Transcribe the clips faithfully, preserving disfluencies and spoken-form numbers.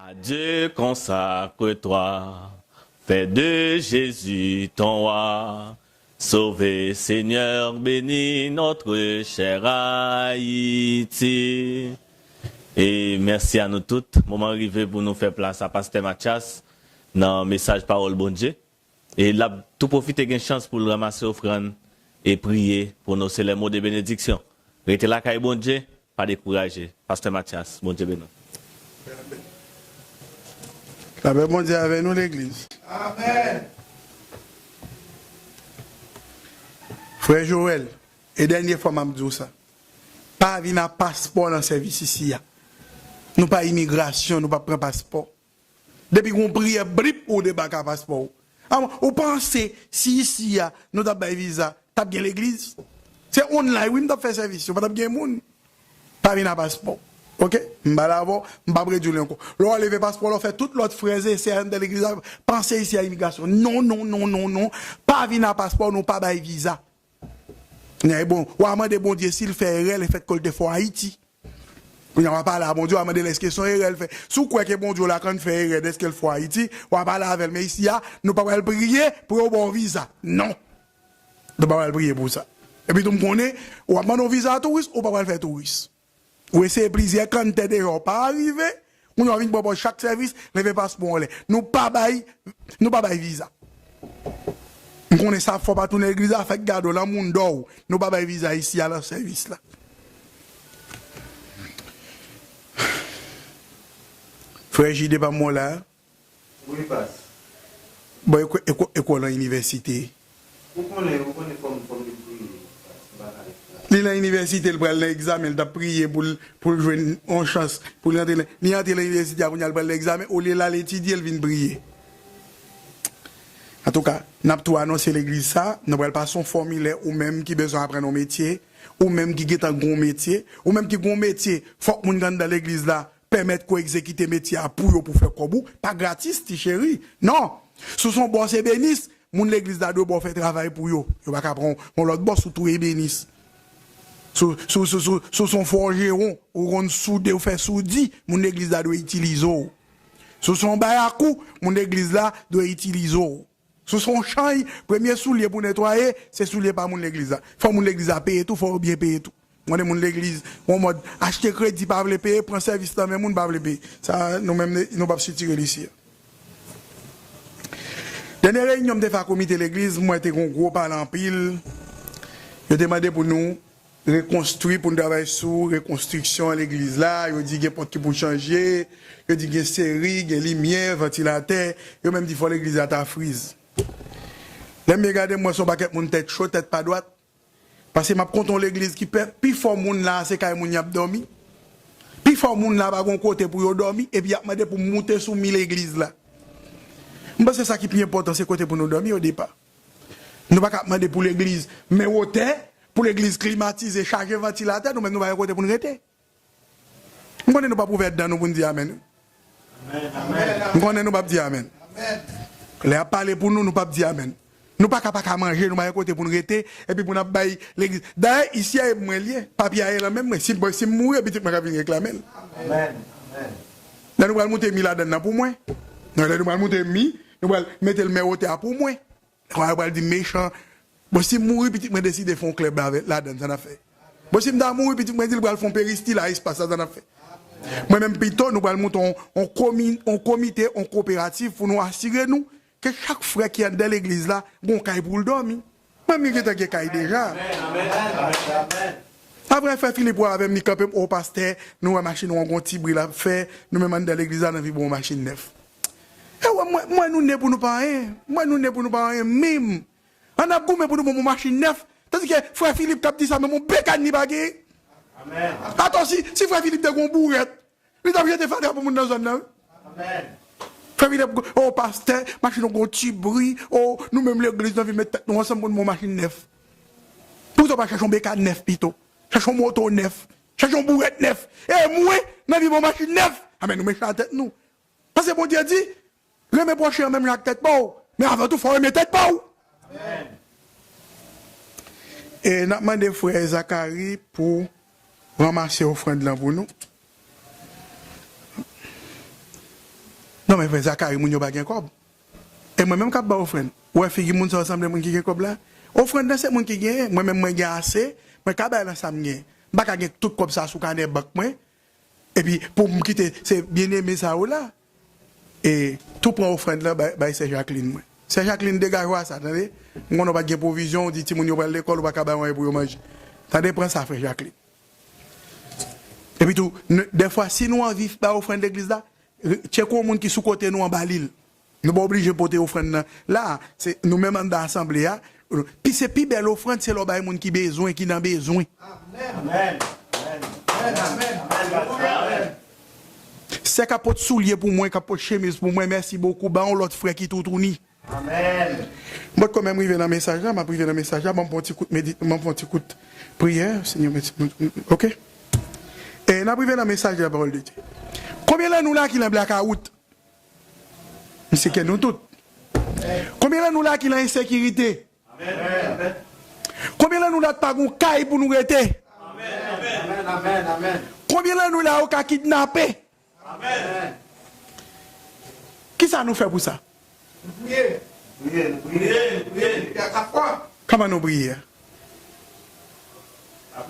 À Dieu consacre-toi, fais de Jésus ton roi. Sauve, Seigneur, bénis notre chère Haïti. E mèsi a nou tout. Moman rive pou nou fè plas a Pastè Mathias nan mesaj pawòl Bondye. E l ap tou pwofite gen chans pou l ranmase ofrann e priye pou nou. Se les mots de bénédiction. Rete lakay Bondye, pa dekouraje. Pastè Mathias, Bondye beni w. Lapè Bondye avè nou, legliz. Amèn. Frè Joël, e dènye fwa m ap di w sa. Pa vin a paspò nan sèvis isi a. Nou pa imigrasyon, nou pa pran paspò. Depi gon priyè, blip, ou debake a paspò w. Avan, ou panse si isi a nou t ap bay viza, t ap gen legliz? Se online, wi, m t ap fè sèvis, yo pa t ap gen moun. Pa vin a paspò. Oke? M pale avè w, m p ap redwi li ankò. Lè w leve paspò, lè w fè tout lòt frè e sè anndan legliz la, panse isi a imigrasyon. Non, non, non, non, non. Pa vin a paspò, nou pa bay viza. Nèy bon, w a mande Bondye si l fè erè lefètke l te fè w Ayiti. Kounye a w a pale a Bondye, w a mande l èske se yon erè l fè. Si w kwè ke Bondye w la konn fè erè dèske l fè w Ayiti, w a pale avè l. Men isi a, nou pa pral priye pou yo ba w viza. Non. Nou pa pral priye pou sa. Epi tou m konnen, w ap mande yon viza touris, ou pa pral fè touris. Ou eseye plizyè kantè deja, ou pa rive. Kounye a w vin pran pòz chak sèvis, leve paspò w anlè. Nou pa bay, nou pa bay viza. M konnen sa fò pa tounen legliz la, fèk gade w lan moun dò w. Nou pa bay viza isi a lan sèvis la. Frè Jide pa mwen la. Wi, pas. Bon, e kwa, e kwa, e kwa lan inivèsite? Ou konnen, ou konnen fò m, fò m vin priye. Li lan inivèsite, l pral nan egzamen, l t ap priye pou l, pou l jwenn yon chans, pou l antre lan, li antre lan inivèsite a, kounye a l pral nan egzamen, olye l al etidye, l vin priye. Antouka, n ap tou anonse legliz sa, nou pral pase yon fòmilè, ou menm ki bezwen aprann yon metye, ou menm ki gentan gen yon metye, ou menm ki gen yon metye, fòk moun ki anndan legliz la pèmèt ke w egzekite metye a pou yo pou fè kòb ou, pa gratis, ti cheri. Non! Si w se yon bòs ebenis, moun legliz la dwe ba w fè travay pou yo. Yo pa ka pran yon lòt bòs, ou tou ebenis. Si w, si w, si w, si w, si w se yon fòjewon, ou konn soude, ou fè soudi, moun legliz la dwe itilize w. Si w se yon bayakou, moun legliz la dwe itilize w. Si w se yon chanj, premye soulye pou netwaye, se soulye pa moun legliz la. Fò moun legliz la peye tou, fò yo byen peye tou. Mwen de moun legliz, yon mòd achte kredi pa vle peye, pran sèvis nan men moun pa vle peye. Sa, nou menm, nou p ap sitire l isi a. Dènye reyinyon m te fè a komite legliz, m wè te gen yon gwo pale anpil. Yo te mande pou nou rekonstwi, pou n travay sou rekonstriksyon legliz la. Yo di gen pòt ki pou chanje, yo di gen seri, gen limyè, vantilatè. Yo menm di fò legliz la ta friz. Lè m byen gade, m wè se yon pakèt moun tèt cho, tèt pa dwat. Paske m ap konte yon legliz ki pè, pifò moun la, se kay moun y ap dòmi. Pifò moun la pa gen yon kote pou yo dòmi, epi y ap mande pou m moute sou mi legliz la. M panse sa ki pi enpòtan, se kote pou nou dòmi odepa. Nou pa ka ap mande pou legliz, men wotè, pou legliz klimatize, chaje vantilatè, nou menm nou pa gen kote pou n rete. M konnen nou p ap ouvè dan nou pou n di amèn. M konnen nou p ap di amèn. Lè y ap pale pou nou, nou p ap di amèn. Nou pa ka pa ka manje, nou pa gen kote pou n rete, epi pou n ap bay legliz. Dayè, isi a e mwen l ye, papye a e lan men mwen. Si, si m mouri, pitit mwen ka vin reklame l. Lè nou pral moute mi ladann nan pou mwen. Non, lè nou pral moute mi, nou pral mete l men wotè a pou mwen. Yo pral di mechan. Bon, si m mouri, pitit mwen deside fè yon klèb avè, ladann, sa n ap fè? Bon, si m ta mouri, pitit mwen di l pral fè yon peristil a espas la, sa n ap fè? Mwen menm pito, nou pral monte yon, yon komi-, yon komite, yon koperativ pou nou asire nou ke chak frè ki anndan legliz la, gen yon kay pou l dòmi. Mwen menm gentan gen kay deja. Apre, frè Filip wè avè m, li kanpe m, o pastè, nou wè machin ou an gon ti bri l ap fè, nou menm anndan legliz la, n anvi ba w machin nèf. E wè, mwen, mwen nou ne pou nou pa anyen. Mwen nou ne pou nou pa anyen menm. Ann ap goumen pou nou ban m yon machin nèf. Tandike frè Filip k ap di sa, menm yon bekàn li pa genyen. Atò, si, si frè Filip te gen yon bourèt, li t ap jete fatra pou moun nan zòn nan, wi. Frè Filip, o pastè, machin nou gon ti bri, o, nou menm legliz, nou anvi met tèt nou ansanm pou nou ban w machin nèf. Poukisa w pa chache yon bekàn nèf pito? Chache yon moto nèf. Chache yon bourèt nèf. E mwen, n anvi ban w machin nèf. Amèn, nou mechan a tèt nou. Paske Bondye di, renmen pwochen an menm jan ak tèt pa w. Men avan tou, fò w renmen tèt pa w. E n ap mande frè Zakari pou ranmase ofrann lan pou nou. Non, men frè Zakari, moun yo pa gen kòb. E mwen menm k ap ba ofrann. Ou wè figi moun sa yo sanble moun ki gen kòb la? Ofrann nan se moun ki genyen. Mwen menm mwen gen ase, mwen ka bay nan sa m genyen. M pa ka gen tout kòb sa sou kanè bank mwen. Epi pou m kite se byeneme sa yo la. E tou pran ofrann lan bay, bay sè Jacqueline mwen. Sè Jacqueline, degaje w a sa, tande. M konnen w pa t gen pwovizyon, ou di timoun yo pral lekòl, ou pa ka bay anyen pou yo manje. Tande, pran sa, frè Jacqueline. Epi tou, n- dèfwa, si nou anvi bay ofrann legliz la, re- tcheke yon moun ki sou kote nou an ba li l. Nou pa oblije pote ofrann nan. La, se nou menm anndan asanble a. Pi, se pi bèl ofrann, se lè w bay moun ki bezwen, ki nan bezwen. Amèn. Amèn. Amèn. Amèn. Sè k ap pot soulye pou mwen, k ap pot chemiz pou mwen, mèsi bokou. Ba yon lòt frè ki toutouni. Amèn. M potko menm rive nan mesaj la, m ap rive nan mesaj la, ban m fè yon ti kout medi, ban m fè yon ti kout priyè, Senyè, mèsi. Oke. E n ap rive nan mesaj la, pawòl de Dye. Konbyen nan nou la ki nan blakawout? M seke nou tout. Konbyen nan nou la ki nan ensekirite? Konbyen nan nou la t pa gon kay pou nou rete? Konbyen nan nou la yo ka kidnape? Kisa nou fè pou sa? Priye. Priye, nou priye, nou priye, nou priye ak lafwa. Kòman nou priye a?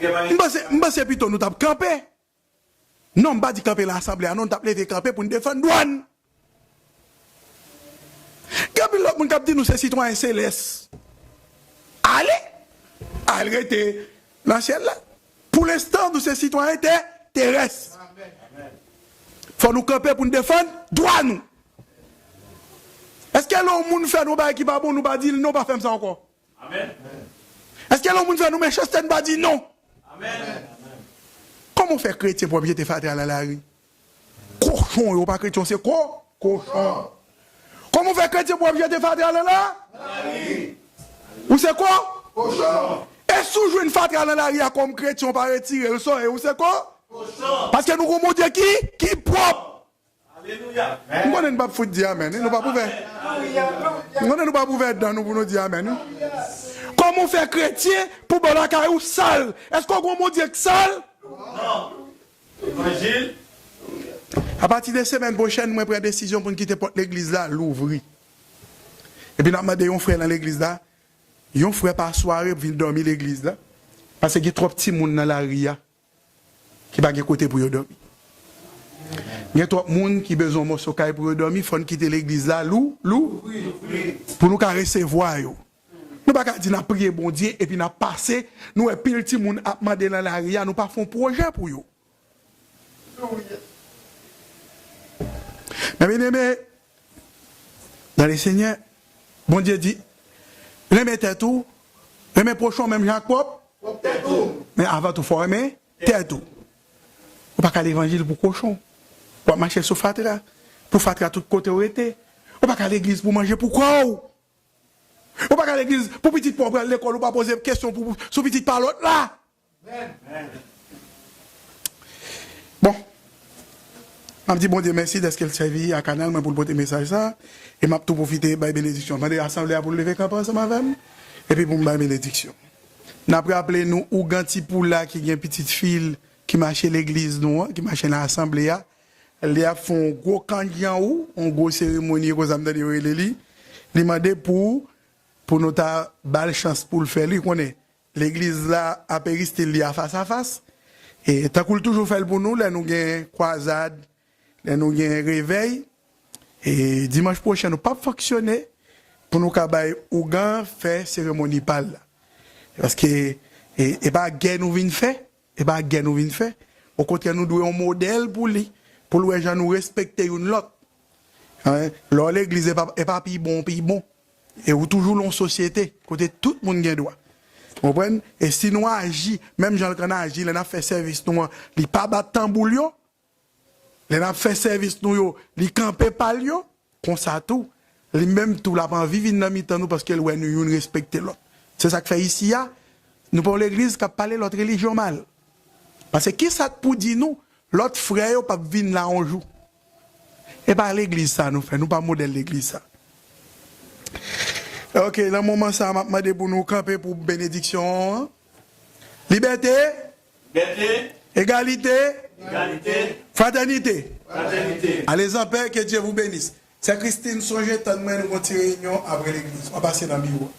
M panse, m panse pito nou t ap kanpe. Non, m pa di kanpe nan asanble a, non, nou t ap leve kanpe pou n defann dwa n. Gen anpil lòt moun k ap di nou se sitwayen selès. Ale! Al rete nan syèl la. Pou lenstan, nou se sitwayen tè, terès. Fò nou kanpe pou n defann dwa nou. Èske lè yon moun fè nou bagay ki pa bon, nou pa di l non, pa fè m sa ankò? Amèn. Èske lè yon moun fè nou mechanste, n pa di non? Amèn. Kòman w fè kretyen pou w ap jete fatra nan lari? Kochon yo, pa kretyen, se ko, kochon. Kòman w fè kretyen pou w ap jete fatra nan la? Lari. Ou se ko? Kochon. E si w jwenn fatra nan lari a kòm kretyen, w pa retire l, sa w ye, ou se ko? Kochon. Paske nou gon Bondye ki, ki pwòp. Alelouya. M konnen nou p ap fout di amèn, wi. Nou p ap ouvè. M konnen nou p ap ouvè dan nou pou nou di amèn, wi. Kòman w fè kretyen pou bò lakay ou sal? Èske w gon Bondye k sal? Non. Levanjil. Apati de semèn pwochèn, mwen pran desizyon pou n kite pòt legliz la louvri. Epi n ap mande yon frè nan legliz la, yon frè pa sware pou vin dòmi legliz la. Paske gen twòp timoun nan lari a ki pa gen kote pou yo dòmi. Gen twòp moun ki bezwen yon mòso kay pou yo dòmi, fò n kite legliz la lou, lou, pou nou ka resevwa yo. Nou pa ka di n ap priye Bondye epi n ap pase, nou wè pil timoun ap mande nan lari a, nou pa fè yon pwojè pou yo. Men byeneme, nan le Senyè, Bondye di, renmen tèt ou, renmen pwochen w menm jan ak pwòp. Pwòp tèt ou. Men avan tou, fò w renmen tèt ou. Ou pa ka levanjil pou kochon. W ap mache sou fatra, pou fatra tout kote w rete. Ou pa ka legliz pou manje pou kò w. Ou pa ka legliz pou pitit pa w pral lekòl, ou pa poze kesyon pou, sou pitit pa lòt la. Bon, m ap di Bondye mèsi dèske l sèvi a kanal mwen pou l pote mesaj sa a. E m ap tou pwofite bay benediksyon. Mande asanble a pou l leve kanpe ansanm avè m, epi pou m bay benediksyon. N ap raple nou, ougan Tipoula ki gen pitit fi l ki mache legliz nou an, ki mache nan asanble a, li ap fè yon gwo kandjan ou, yon gwo seremoni, konsa m tande yo rele li. Li mande pou, pou nou ta ba l chans pou l fè li konnen legliz la a peristil li a fas a fas. E tankou l toujou fè l pou nou, lè nou gen kwazad, lè nou gen revèy, e dimanch pwochen nou p ap fonksyone pou nou ka bay ougan fè seremoni pa l la. Paske e, e pa gè nou vin fè, e pa gè nou vin fè. Okontrè, nou dwe yon modèl pou li, pou l wè jan nou respekte youn lòt. Lè w legliz, e pa, e pa pi bon, pi bon. E ou toujou nan yon sosyete kote tout moun gen dwa. Ou konprann? E si nou aji menm jan l konn aji lè n ap fè sèvis nou an, li pa bat tanbou l yo, lè n ap fè sèvis nou yo, li kanpe pa l yo, konsa tou, li menm tou l ap anvi vin nan mitan nou paske l wè nou youn respekte lòt. Se sa k fè isi a, nou pa yon legliz k ap pale lòt relijyon mal. Paske kisa k pou di nou, lòt frè yo p ap vin la yon jou? E pa legliz sa nou fè, nou pa modèl legliz sa. Ok, nan moman sa a, m ap mande pou nou kanpe pou benediksyon an. Libète, Libète, egalite, Égalité. Fraternité. Fraternité. Allez en paix, que Dieu vous bénisse. Sè Christine, sonje tann mwen, nou gon ti reyinyon apre legliz. W a pase nan biwo.